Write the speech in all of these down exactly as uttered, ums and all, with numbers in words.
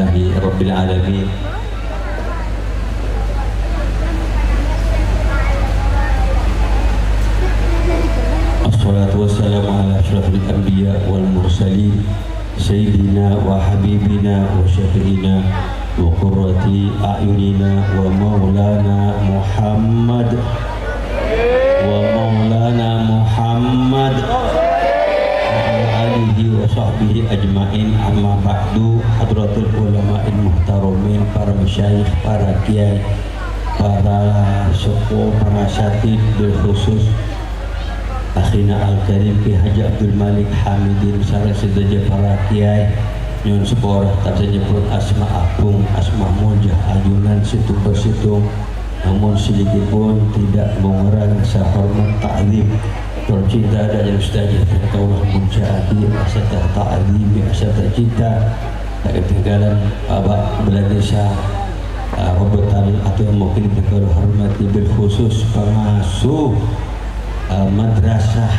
Rabbil alamin. Assalatu wassalamu ala asyrafil anbiya wal mursalin, sayyidina wa habibina wa syafi'ina wa qurrati a'yunina wa maulana Muhammad wa maulana Muhammad wa ala alihi wa sahbihi ajma'in, amma ba'du. Hadratul ulama'il muhtaramin, para masyayikh, para kiai, para sepuh, para asatidz, bil khusus akhina al-karim Kiai Haji Abdul Malik Hamidin sareng sadhâjâ para kiai. Nyo'on sapora, ta' bisa nyebbhut asma agung, asma molja, ajunan sèttong-sèttong. Namong sèdikèpon tidak mengurangi rasa hormat ta'zim. Kalau cinta ada yang ustaz, ya, kaulâ molja'aghi asarta ta'zim, asarta cinta. Ta' katèngghâlân Bapak Kepala Desa, eh, Robotal atau mungkin kaulâ hormati bil khusus pengasuh, eh, Madrasah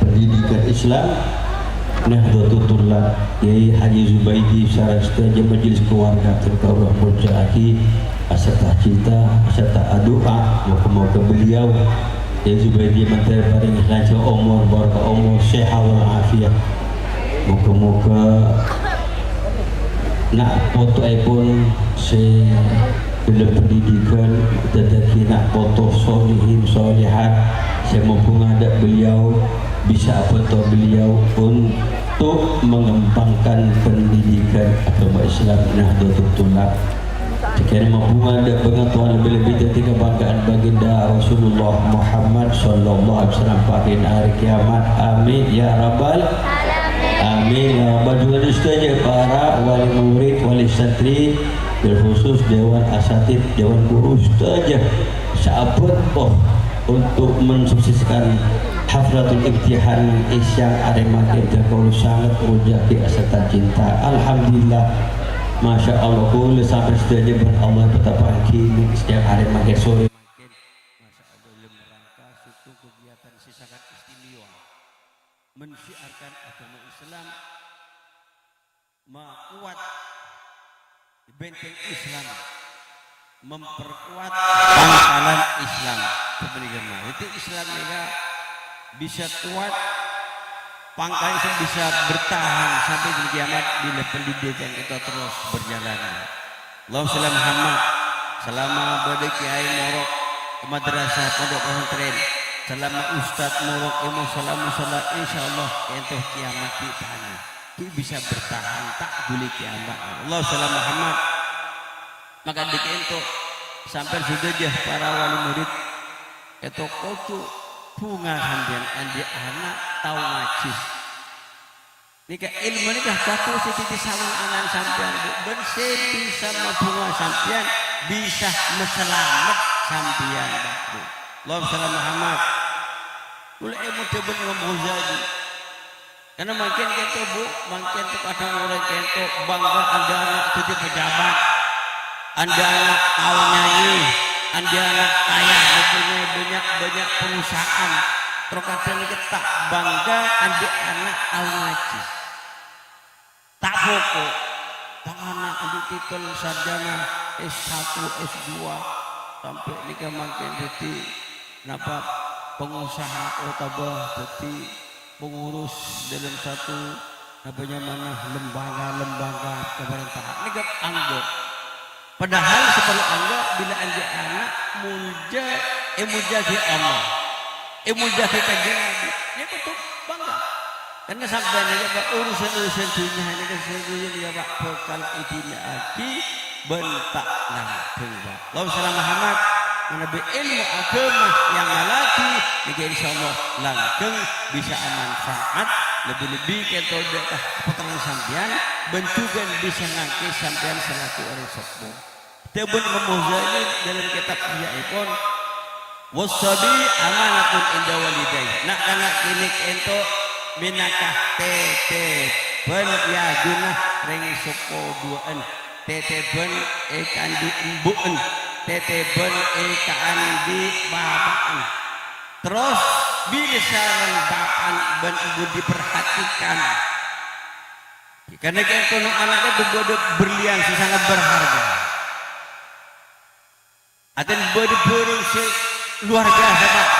Pendidikan Islam Nahdlatul Thulab, Kiai Haji Zubaidi, sareng sadhâjâ majelis keluarga, kaulâ molja'aghi asarta cinta, asarta adu'a, moga-moga beliau, Kiai Zubaidi, mantep parèng lanjhâng omor, barokah omor, sehat wal afiat. Moga-moga na' potoèpon sè dâlem pendidikan, dhâddhi na' poto solihin, solihat, sè mabhunga dâ' beliau, bisa abhânto beliau untuk mengembangkan pendidikan agama Islam Nahdlatul Thulab. Sakèng mabhunga dâ' bângatowan lebbi-lebbi dhâddhi kabhângga'an baginda Rasulullah Muhammad sallallahu alaihi wasallam, pagghun arè kiamat. Amin, ya rabbal alamin. Amin, ya rabbal alamin. Sadhâjâ para wali murid, wali santri, bil khusus dewan asatidz, dewan guru, sadhâjâ sè abhânto untuk mensukseskan haflatul imtihan sèyang arè mangkèn, kaulâ sanget molja'aghi asarta cinta. Alhamdulillah. Masya Allah, kaulâ sampè' sadhâjâ bân Allah èpatapa'aghi sèyang arè mangkèn, sorè mangkèn. Masya Allah, dalam rangka suatu kegiatan sè sangat istimewa, mensiarkan agama Islam, makuat benteng Islam, memperkuat pangkalan Islam. Sapanèka mah. Dhâddhi Islam nèka bisa kuat, pangkalan Islam bisa bertahan sampai di kiamat bila pendidikan kita terus berjalan. Allahumma shalli ala Muhammad. Selama bâdâ kiai morok è madrasah, pondok pesantren, selama ustad morok è mushola-mushola, insyaallah ènto kiamat ghi' tana. Ghi' bisa bertahan, ta' ghuli kiamat. Allahumma shalli ala Muhammad. Maka dhika ènto, sampèyan sadhâjâ para wali murid, ènto kodhu bhunga sampèyan anḍi' ana' tao ngajhi. Nèka èlmo nèka bhâto sè dhâddhi sawangan sampèyan, Bu, bân sè bisa mabhunga sampèyan, bisa masalamet sampèyan, Bu. Allahumma shalli ala Muhammad. Kaulâ èmodhâ bân Imam Ghazali. Karna mangkèn kènto, Bu, mangkèn kadhâng orèng kènto bangga anḍi' ana' dhâddhi pejabat, anḍi' ana' tao nyanyi, anḍi' ana' kaya, mempunyai banyak-banyak perusahaan. Terkadang kita bangga anḍi' ana' tao ngajhi. Ta' poko', tang ana' anḍi' titel sarjana S satu, S dua, sampè' nèka mangkèn dhâddhi napa, pengusaha otabâ dhâddhi pengurus dalam satu, napa nyamana, lembaga-lembaga pemerintahan. Nèka angghâ. Padahal saparlo angghâ bilâ anḍi' ana' molja, èmolja'aghi Allah, èmolja'aghi Kanjeng Nabi. Nèka kodhu bangga. Karna sampèyan nèka, Pak, urusan-urusan dhunnya nèka sadhâjâ nèka, Pak, bhâkal èdina'aghi bân ta' langghâng, Pak. Allahumma shalli ala Muhammad. Manabi èlmo aghâma èamallaghi, nèka insyaallah langghâng bisa amanfaat, lebbi-lebbi kènto dâ' ka pottrana sampèyan, bân jhughân bisa ngangghuy sampèyan salaku orèng seppo. Dhâbuna Imam Ghazali dalam kitab Ihyaèpon, "Was-sabi amanatun inda walidayh." Na'-kana' kènè' kènto mènangka tètèbhân è ajunan rèng seppo duwâ'ân, tètèbhân è kaanḍi' embu'en, tètèbhân è kaanḍi' bapa'en. Terros, bilâ sareng bapa'en bân embu'en diperhatikan, Karena kan kono anaknya itu bâdâ berlian sè sangat berharga. Atèn bâdâ bhârâng sè luar biasa, Pak.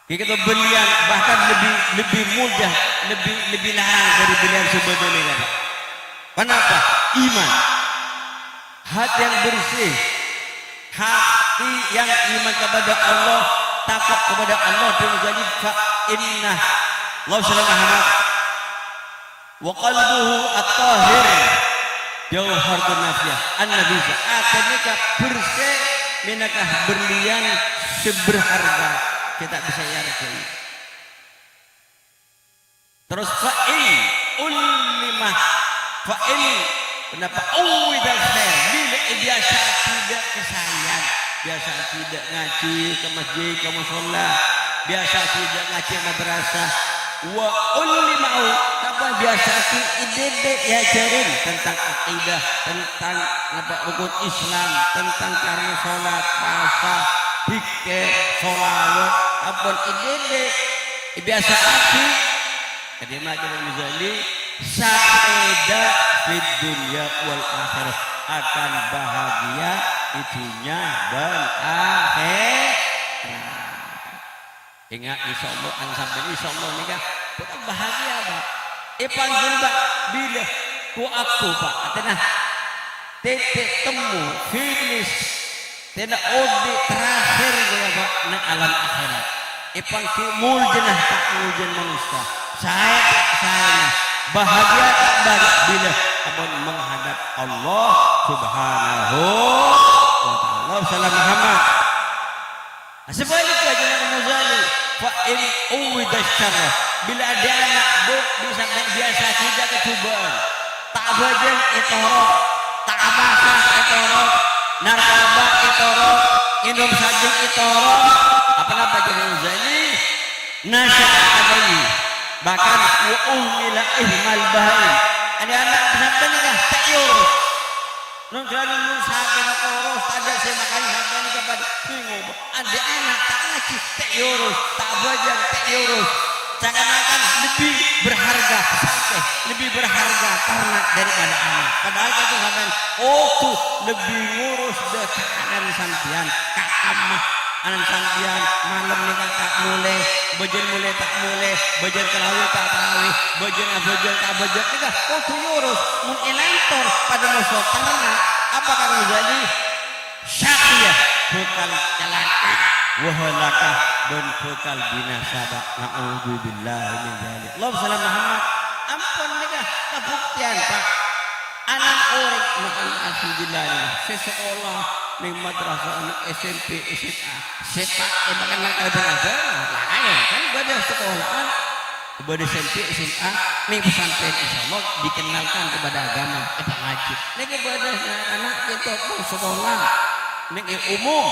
Kayak gitu berlian bahkan lebih, lebih mudah, lebih, lebih larang dari berlian sè bâdâ nèka, Pak. Kenapa? Iman. Hati yang bersih. Hati yang iman kepada Allah, takut kepada Allah, dan menjadi fa inna. Allahu salam Muhammad. Wa qalbuhu at-tahir jauharatun nafisah. An-nafisah. Atèna ka bersè mènangka berlian sè berharga. Kita bisa hargai. Terus fa in ullima, fa in, kenapa uwidal khair? Bila biasa tidak kesayan, biasa tidak ngaji ke masjid, ke musola, biasa tidak ngaji madrasah, wa ullima'u, apa biasa ki idede diajarin tentang akidah, tentang apa rukun Islam, tentang karena sholat, puasa, zikir, sholawat, apa idede dibiasakan. Kadi mangkèn Ghazali, sa'ida fid dunya wal akhirah, akan bahagia di dunia dan akhirat. Ingat, insyaallah, an sampèyan, insyaallah nèka bhâkal bahagia, Pak. Èpanggil, Pak, bilâ ku aku, Pak. Atèna titik temu, finish. Tèna odi' terakhir, ya, Pak, neng alam akhirat. Èpanggil muljâna ta' muljâna manossa. Saè ta' saèna. Bahagia ta' bahagia bilâ ampon menghadap Allah Subhanahu wa Ta'ala. Allahumma shalli ala Muhammad. Nah, sebaliknya, Imam Ghazali, fa in uwida syarra, bila ada anak, Bu, bisa biasa tidak kecobaan, ta' abhâjâng ètoro', ta' apowasa ètoro', narkoba ètoro', ngènom sajjheng ètoro', apa-napa Imam Ghazali? Nasya'a alaihi, bahkan wa uhmila ihmal bahaim. Ada anak sampeyan nèka ta' èyorus. Neng jârèya mon sampèyan èyorus, tadâ' sè makana sampèyan nèka padâ bingung. Andi' ana' ta' ngajhi, ta' èyorus, ta' abhâjâng, ta' èyorus. Seakan-akan lebih berharga sampè, lebih berharga ternak daripada anak. Padahal kèto sampèyan kodhu lebih ngurus dâ' ka ana' sampèyan, ka kamma. Ana' sampèyan malem nèka ta' molè, bâjâna molè ta' molè, bâjâna kalawè ta' kalawè, bâjâna abhâjâng ta' abhâjâng, nèka kodhu èyorus. Mon èlantor padâ moso ternak, apa kata Ghazali? Syaqiya, bhâkal calaka, wa halaka, bân bhâkal binasa, Pak. Na'udzubillah min dzalik. Allahumma shalli ala Muhammad. Ampon nèka kabhuktèyan, Pak. Ana' orèng, maka alhamdulillah, nèka sè sakola neng madrasah, neng S M P, S M A, sè ta' èpakennal kepada agama, laèn kan bâdâ sakola, bâdâ S M P, S M A, neng pesantren, insyaallah dikenalkan kepada agama, èpangajhi. Nèka bâdâ na'-kana' kèto pon sakola, neng è umum,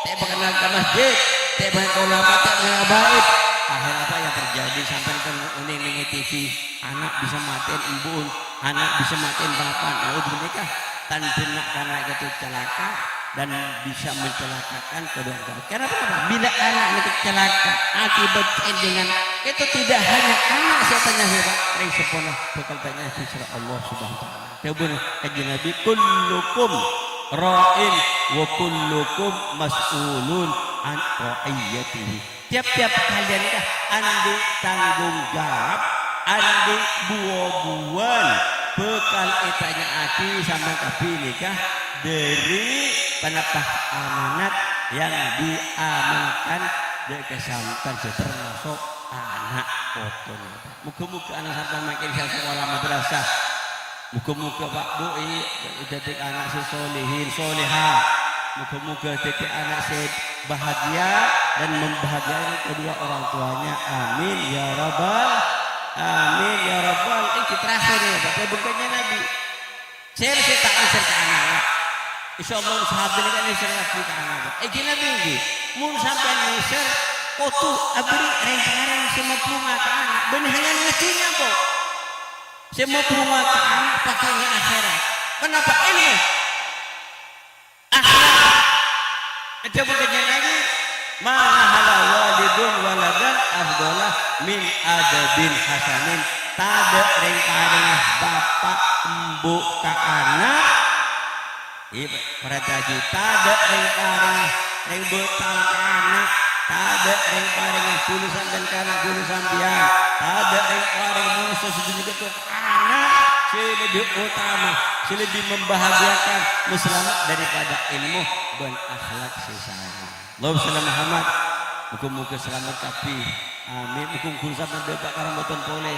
ta' èpakennal ka masjid, ta' èpakennal ka ulama, ta' èpakennal ka habaib. Akhir apa yang terjadi? Sampèyan kan onèng neng T V, ana' bisa matè'è embu'na. Ana' bisa matè'è bapa'na, naudzubillah, tandhâna na'-kana' kèto calaka dan bisa mencelakakan kedua orang tua. Kenapa? Bila ana' nèka calaka akibat cèndhèngan, itu tidak hanya ana' sè ètanya'è, Pak, rèng seppona bhâkal tanya di sisi Allah Subhanahu wa Ta'ala. Dhâbuna Kanjeng Nabi, "Kullukum ra'in wa kullukum mas'ulun an ra'iyyatihi." Tiap-tiap kalian kah andi' tanggung jawab, andi' buwân-buwân bhâkal ètanya'aghi sampèyan kabbhi nèka dâri ponapa amanat yang diamanatkan dâ' ka sampèyan sè termasuk ana' potona. Moghâ-moghâ ana' sampèyan makin sè sakola madrasah. Moghâ-moghâ, Pak, Bu, i, dhâddhi ana' sè solihin, solehah. Moghâ-moghâ dhâddhi ana' sè bahagia dan membahagiakan kedua orang tuanya. Amin, ya rabbal, amin, ya rabbal. Ini terakhir ya, Pak, saya bukannya Nabi. Saya sè ta' nèsèr ka ana', Pak. Insyaallah, sahabat ini kan nèsèr Nabi ka ana', Pak. Eh, gini, Nabi, nggih. Mon sampèyan nèsèr, kodhu abhârri' rèng-parèng sè mabhunga ka ana'. Bânnè hanya ngajhinya, kok. Sè mabhunga ka ana' pakèna akhèrat. Kenapa? Ilmu. Akhlak. Dhâbuna Kanjeng Nabi, "Ma nahala walidun waladan afdhala Min adabin hasanin, tadâ' rèng-parèngnga bapa' embu' ka ana'. Iyâ, parhatiaghi, tadâ' rèng-parèngnga rèng bhâtang ka ana', tadâ' rèng-parèngnga ghulâ sampèyan ka ana' ghulâ sampèyan, tadâ' rèng-parèng moso sè dhunnya ghâto ka ana' sè lebbi otama, sè lebbi membahagiakan, mè' salamet daripada èlmo bân akhlak sè saè. Allahumma shalli ala Muhammad. Moghâ-moghâ salamet kabbhi. Amin. Moghâ-moghâ sampèyan dâpa' ka Ramadan polè.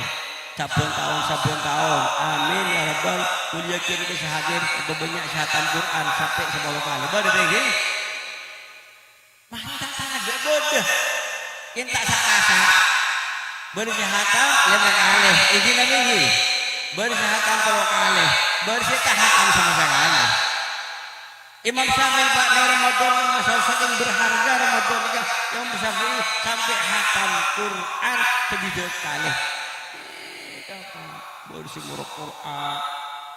Sabbhân taon, sabbhân taon. Amin, ya Rabbal. Kulâ yakin bâdâ sè hadir, bâdâ bânnya' sè hatam Qur'an sampè' sapolo kalè. Bâdâ, ngghi? Masa ta' tadâ', bâdâ. Ènta' sa-kasa. Bâdâ sè hatam lèma kalè. Ngghi napa ngghi? Bâdâ sè hatam tello kalè. Bâdâ sè ta' hatam sama sakalè. Imam Syafi'i, Pak, neng Ramadan, masa sakèng berharga Ramadan nèka, Imam Syafi'i sampè' hatam Qur'an sabidhâk kalè. Nèka, Pak, bâdâ sè morok Qur'an.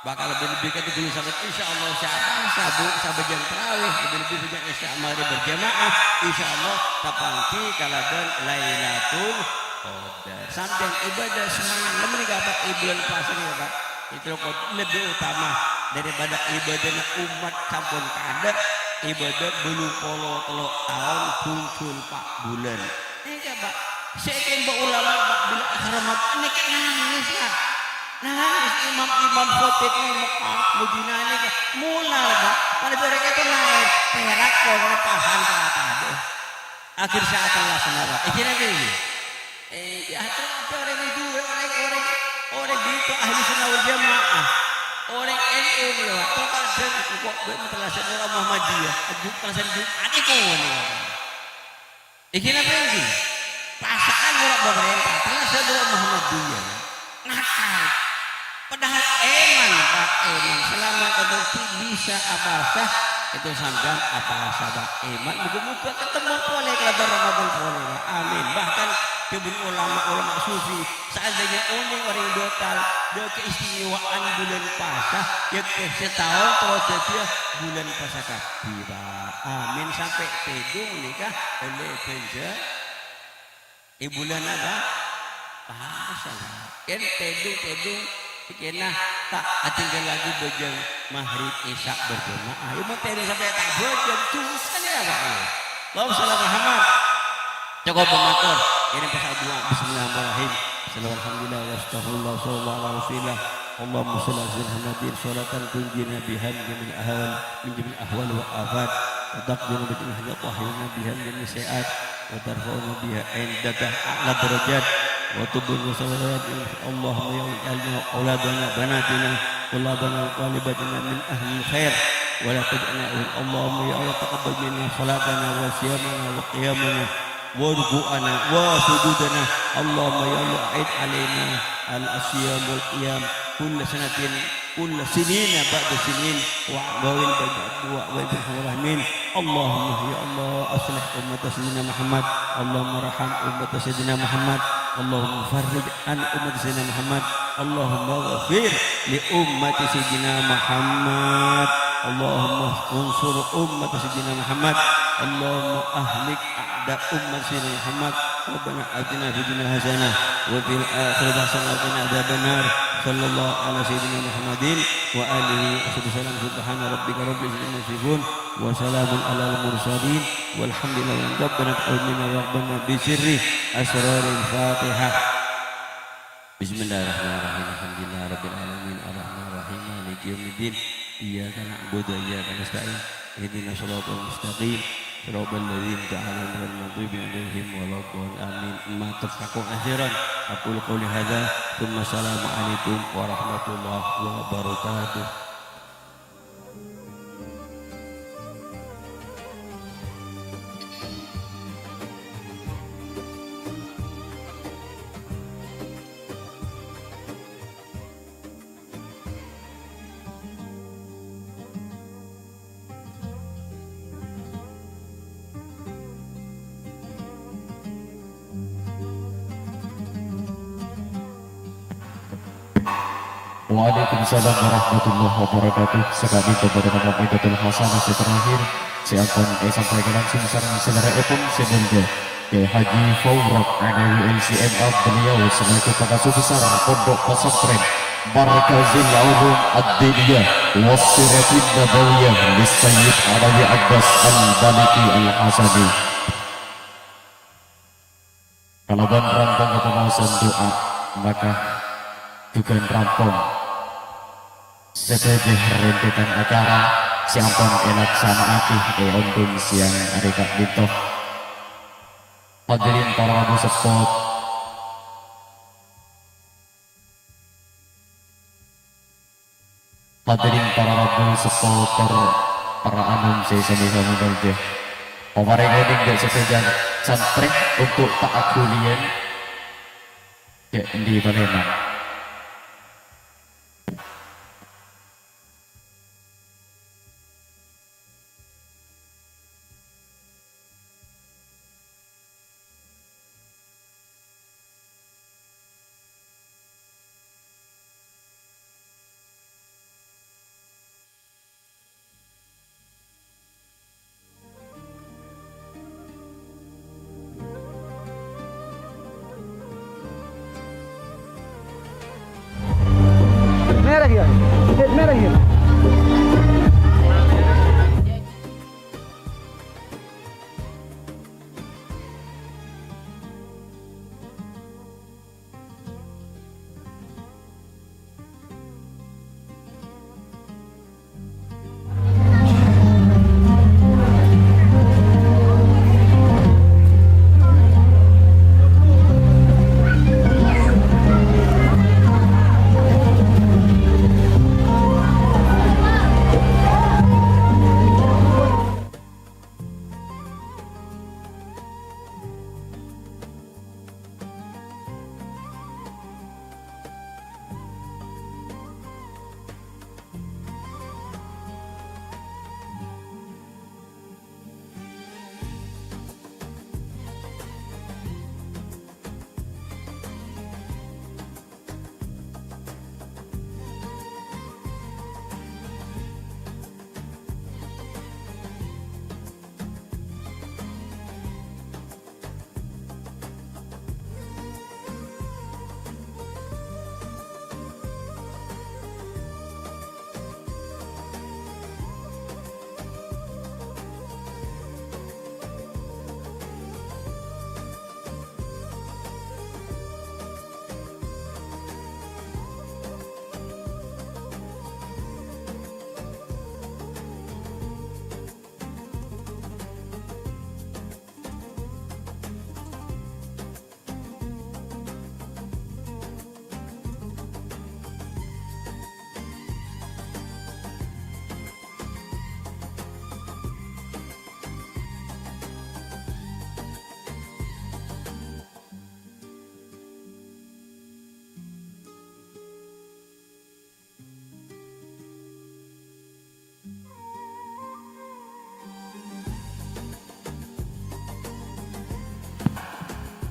Bakal lebbi-lebbi ka ghulâ sampèyan, insyaallah, sè apasa, Bu, sabâjâng tarawih, lebbi-lebbi bâjâng Isya Maghrib berjamaah, insyaallah, tapangghi kalabân Lailatul Qadar. Sampèyan ibadah samalem nèka, Pak, è bulân pasa nèka, Pak. Itu lebbi otama daripada ibadahna ommat sampon tadâ', ibadah bâllu polo tello' taon bhunjul pa' bulân. Nèka, Pak, sè èkembhâ ulama, Pak, bilâ akhir Ramadan nèka nangès, Pak. Nangès imam-imam khotib è Mekkah, Madinah nèka molar, Pak. Padâ bârâ' kèto laèn, pèrak pokokna pahan ka tadâ'. Akhir saat Allah sanara. Èkira nèka. Eh, ya, itu ada orang itu, orang, orang, orang itu ahli sunnah wal jamaah. Orang N U ini, Pak. Terkadang kok buat masalah orang Muhammadiyah. Aju-, perasaan Jumat itu, ini, Pak. Iki napa iki? Pasaan orang pemerintah. Perasaan orang Muhammadiyah. Nakal. Padahal èman, Pak, èman. Selama kata bisa apasa, itu sampèyan apasa, Pak, èman. Moga-moga ketemu polè kalabân Ramadan polè, Pak. Amin. Bahkan, dhâbuna ulama-ulama sufi, seandainya onèng orèng bâtal, dâ' keistimewaan bulân pasa, ya, sataon terros dhâddhiyâ bulân pasa kabbhi, Pak. Amin. Sampè' tèdung nèka ollè bhânjhâ. È bulân apa? Pasa. Kèng tèdung-tèdung, kèng ta' atinggalaghi bâjâng maghrib isya berjamaah. Yâ, mon tèdung sampè' ta' bâjâng, dusa nèka, Pak. Allahumma shalli ala Muhammad. Cokop mator. Ini pas doa. Bismillahirrahmanirrahim. Bismillahirrahmanirrahim. Alhamdulillah, wa astagfirullah, sallallahu ala rasulillah. Allahumma shalli ala sayyidina Muhammadin, salatan tunjina biha min jamil ahwal, min jamil ahwal wa afat, wa taqdina biha min jamil hajat, wa tahilna biha min jamil sayyi'at, wa tarfa'una biha indaka a'la darajat, wa tubun wa salawat. Allahumma ya Allah, ij'alna wa auladana, banatina, tulabana wa talibatina min ahlil khair, wa la taj'alna, Allahumma ya Allah, taqabbal minna salatana wa siyamana wa qiyamana, wa ruku'ana wa sujudana. Allahumma ya Allah, a'id alaina al-siyam wal qiyam kulla sanatin, kulla sinina ba'da sinin, wa a'wawin ba'da a'wawin, ya arhamar rahimin. Allahumma ya Allah, aslih ummata Sayyidina Muhammad. Allahumma raham ummata Sayyidina Muhammad. Allahumma farrij an ummati Sayyidina Muhammad. Allahumma ghafir li ummati Sayyidina Muhammad. Allahumma unsur ummata Sayyidina Muhammad. Allahumma ahlik a'da ummati Sayyidina Muhammad. Rabbana atina fid dunya hasanah wa fil akhirati hasanah wa qina adzabannar. Sallallahu ala Sayyidina Muhammadin wa alihi wa sahbihi wasallam. Subhana rabbika rabbil izzati amma yasifun. Wa salamun alal mursalin. Walhamdulillah. Rabbana taqabbal minna wa rabbana bi sirri asraril Fatihah. Bismillahirrahmanirrahim. Alhamdulillahirabbil alamin. Arrahmanirrahim. Maliki yaumiddin. Iyyaka na'budu wa iyyaka nasta'in. Ihdinas siratal mustaqim. Siratal ladzina an'amta 'alaihim ghairil maghdubi 'alaihim waladdallin. Amin. Matur kakung akhiran. Aqulu qouli hadza, tsumma assalamualaikum warahmatullahi wabarakatuh. Waalaikumsalam warahmatullahi wabarakatuh. Saka'dinto bâdâ mau'izatul hasanah sè terakhir, sè ampon èsampaikan langsung sareng sadhâjâèpon sè molja. Haji Fauruk Anawi L C M A, beliau selaku pengasuh besar Pondok Pesantren Markazil Ulum Ad-Diniyah Wassiratin Nabawiyah Lissayyid Anawi Abbas Al-Maliki Al-Hasani. Kalabân rampong kapangaosan du'a, maka jhughân rampong sadhâjâ rentetan acara sè ampon èlaksana'aghi è onḍhung sèyang arè ka'ḍinto. Hadirin para rabu seppo, hadirin para rabu seppo tor para anom sè sami-sami molja. Pamarèng onèng ḍâ' sadhâjâ santrè untuk ta' aghuliyân ḍâ' endi palèna. Merah ya, merah ya.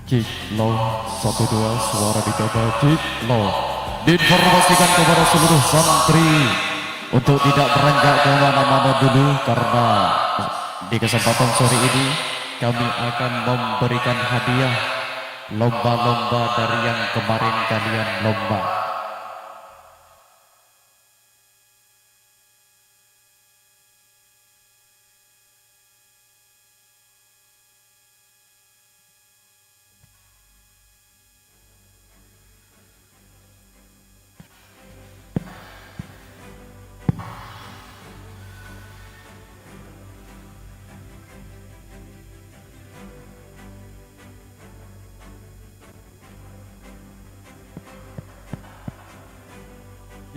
Cek, low, satu dua, suara dicoba, cek, low. Diinformasikan kepada seluruh santri untuk tidak beranjak ke mana-mana dulu, karena di kesempatan sore ini kami akan memberikan hadiah lomba-lomba dari yang kemarin kalian lomba.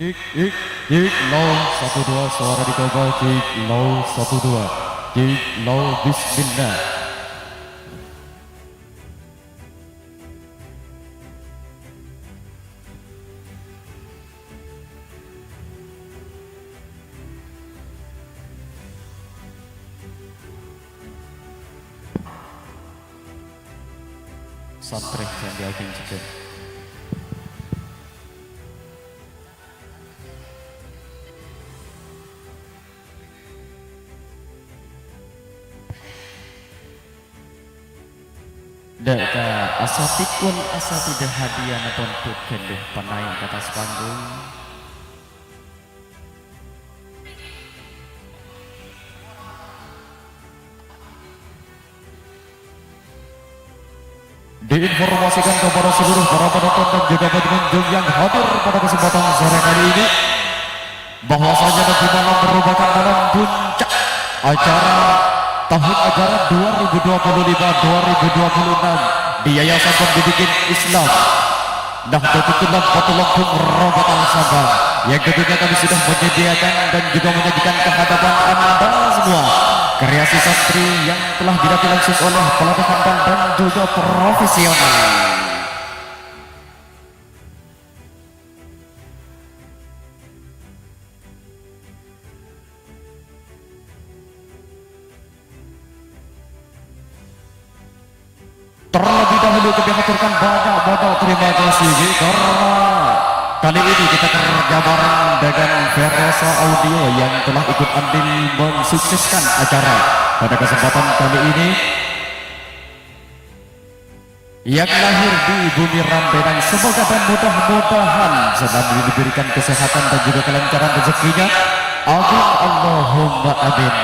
Cek, cek, cek, low, satu dua, suara dicoba, cek, low, satu dua, cek, low, bismillah. Santrè jhân ḍâging jhâjhân. Dâ' ka asatid wal asatidah hadiyana pondhut ghâllu panaè ka attas panggung. Diinformasikan kepada seluruh para penonton dan juga pengunjung yang hadir pada kesempatan sore kali ini, bahwasanya nanti malam merupakan malam puncak acara tahun ajaran dua ribu dua puluh lima dua ribu dua puluh enam di Yayasan Pendidikan Islam Nahdlatul Tulab Batu Lempung Robatal Sabang, yang tentunya kami sudah menyediakan dan juga menyajikan ke hadapan Anda semua kreasi santri yang telah dilatih langsung oleh pelatih handal dan juga profesional. Terlebih dahulu kami haturkan banyak-banyak terima kasih, karena kali ini kita kerja bareng dengan Verosa Audio yang telah ikut andil mensukseskan acara pada kesempatan kali ini. Yang lahir di bumi Randenang, semoga dan mudah-mudahan selalu diberikan kesehatan dan juga kelancaran rezekinya. Amin, Allahumma amin.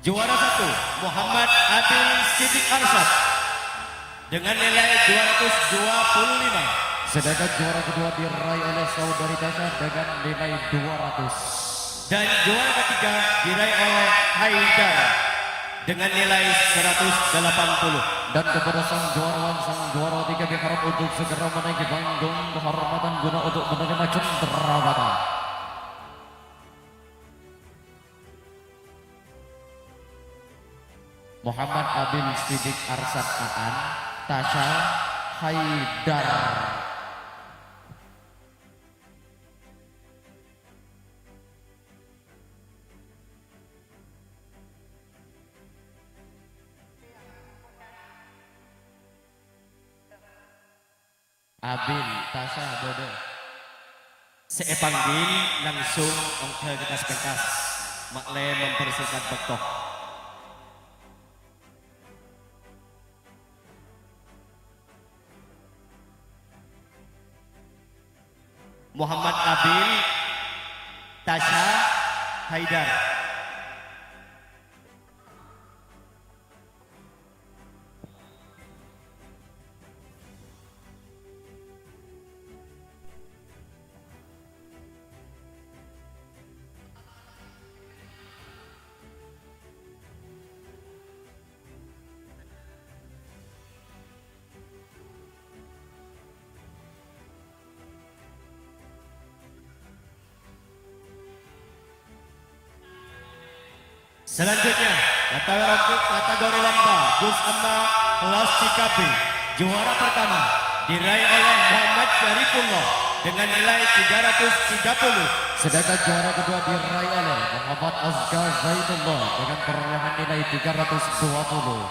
Juara satu, Muhammad Adil Sidik Arsyad, dengan nilai dua ratus dua puluh lima. Sedangkan juara kedua diraih oleh Saudari Tasya dengan nilai dua ratus. Dan juara ketiga diraih oleh Haidar. dengan nilai seratus delapan puluh. Dan kepada sang juara, sang juara tiga, kami harap untuk segera menaiki panggung kehormatan guna untuk menerima cenderamata. Muhammad Abil Sidik Arsad Aan, Tasya Haidar. Abil, Tasya, Dodo. Sè èpanggil langsung ongghâ ka kas-pengkas. Ma'lè mempersingkat bâkto. Muhammad Abil, Tasya, Haidar. Selanjutnya, kategori, kategori lomba juz amma kelas tiga B, juara pertama diraih oleh Muhammad Syarifullah dengan nilai tiga ratus tiga puluh. Sedangkan juara kedua diraih oleh Muhammad Azka Zainullah dengan perolehan nilai tiga ratus dua puluh.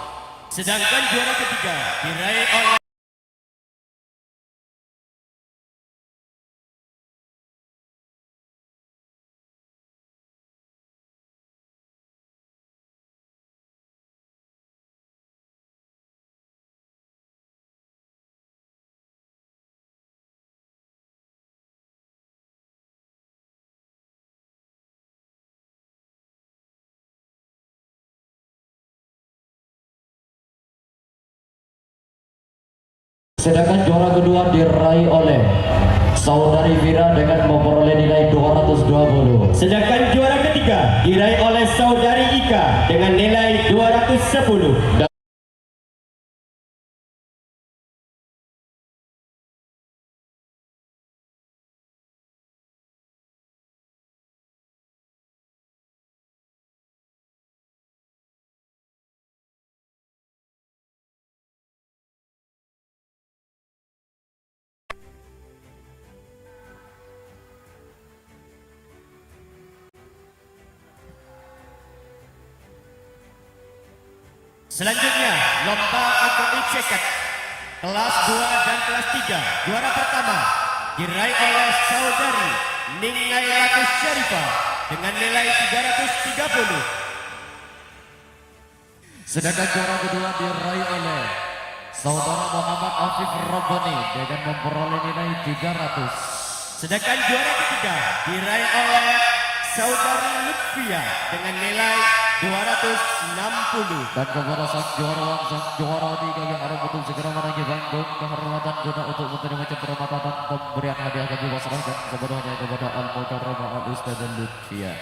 Sedangkan juara ketiga diraih oleh Sedangkan juara kedua diraih oleh Saudari Vira dengan memperoleh nilai dua ratus dua puluh. Sedangkan juara ketiga diraih oleh Saudari Ika dengan nilai dua ratus sepuluh. Selanjutnya, lomba angkut ceket kelas dua dan kelas tiga, juara pertama diraih oleh Saudari Ningailatus Syarifah dengan nilai tiga ratus tiga puluh. Sedangkan juara kedua diraih oleh Saudara Muhammad Afif Rabbani dengan memperoleh nilai tiga ratus. Sedangkan juara ketiga diraih oleh Saudari Lutfia dengan nilai dua ratus enam puluh. Dan kepada sang juara, sang juara tiga yang harus betul segera menaiki panggung kehormatan guna untuk menerima cenderamata dan pemberian hadiah kami pasrahkan sepenuhnya kepada Al-Mukarramah Al-Ustazah Lutfia.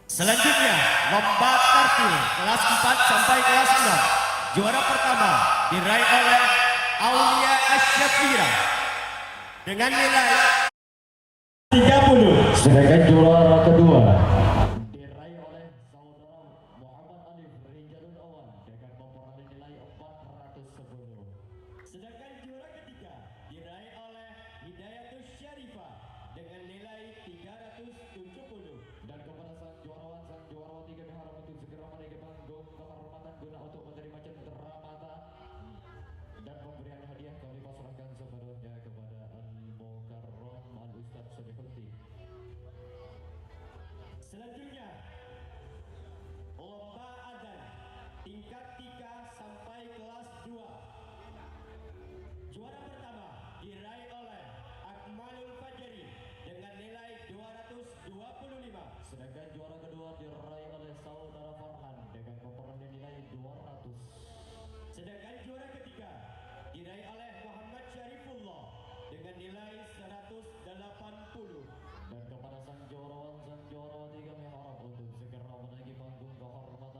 Selanjutnya, lomba tartil kelas empat sampai kelas enam. Juara pertama diraih oleh Aulia Asyafira dengan nilai tiga puluh. Sedangkan juara kedua diraih oleh Saudara Muhammad Alif Rijalul Awan dengan memperoleh nilai empat ratus sepuluh. Sedangkan juara ketiga diraih oleh Hidayatus Syarifah dengan nilai tiga ratus tujuh puluh. Dan kepada sang juara, sang juara tiga, kami harap untuk segera menaiki panggung kehormatan guna untuk menerima cenderamata dan pemberian hadiah kami pasrahkan sepenuhnya kepada Al-Mukarram Al-Ustadz Solihuddin. Selanjutnya, lomba adzan tingkat tiga sampai kelas dua. Juara pertama diraih oleh Akmalul Fajri dengan nilai dua ratus dua puluh lima. Sedangkan juara kedua diraih oleh Saudara Farhan dengan memperoleh nilai dua ratus. Sedangkan juara ketiga diraih oleh Muhammad Syarifullah dengan nilai seratus delapan puluh. Dan kepada sang juara, sang juara tiga, kami harap untuk segera menaiki panggung kehormatan.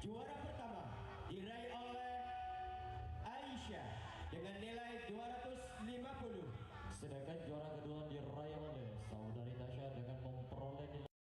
Juara pertama diraih oleh Aisyah dengan nilai dua ratus lima puluh. Sedangkan juara kedua diraih oleh saudari Tasya dengan memperoleh nilai